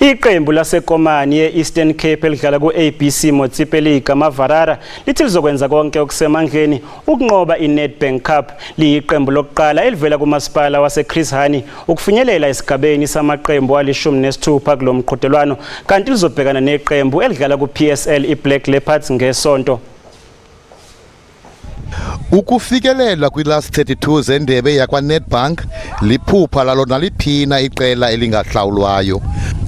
Iqembu laseKomani ye-Eastern Cape elidlala ku-ABC Motsepe League, Amavarara, lithi lizokwenza konke okusemandleni ukunqoba i-Nedbank Cup. Liyiqembu lokuqala elivela kumasipala wase-Chris Hani ukufinyelela esigabeni samaqembu ali-16 kulo mqhudelwano, kanti lizobhekana neqembu elidlala ku-PSL i-Black Leopards ngesonto. Ukufikelela kwi-last 32 zendebe yakwaNedbank liphupha lalo naliphina iqela elingahlawulwayo.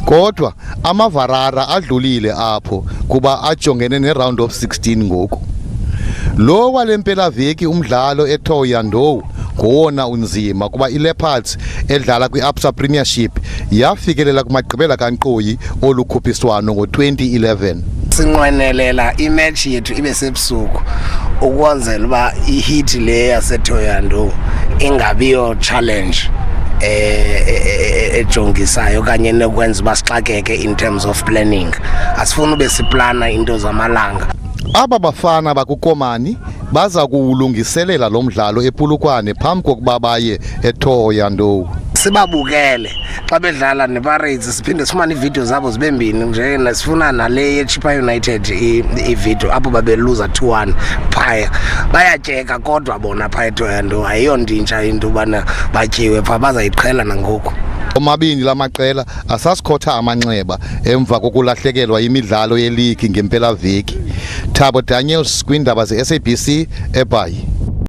Kodwa amavarara adlulile apho kuba ajongene ne-round of 16 ngoku. Lo wale mpelaveki umdlalo eThohoyandou ngowona unzima kuba iLeopards edlala kwi-Absa Premiership yafikelela kumagqibela kankqoyi olukhuphiswano ngo-2011. Sinqwenelela imatch yethu ibe sebusuku ukwenzela uba iheat le yaseThohoyandou ingabiyo challenge ejongisayo okanye nokwenza uba sixakeke in terms of planning. Asifuni ube siplana into zamalanga. Aba bafana bakuKomani baza kuwulungiselela lo mdlalo ePolokwane phambi kokuba baye eThohoyandou. Sibabukele xa bedlala nePirates, siphinde sifumane iividiyo zabo zibe mbini nje. Sifuna nale yeChippa United ividiyo apho babeluza 2-1 phaya. Bayatyeka kodwa bona phaya eThohoyandou, ayiyonto intsha into yobana batyiwe phaa, bazayiqhela nangoku. Omabini la maqela asasikhotha amanxeba emva kokulahlekelwa yimidlalo yeligi ngempelaveki. Thabo Daniels kwiindaba ze-SABC eBhayi.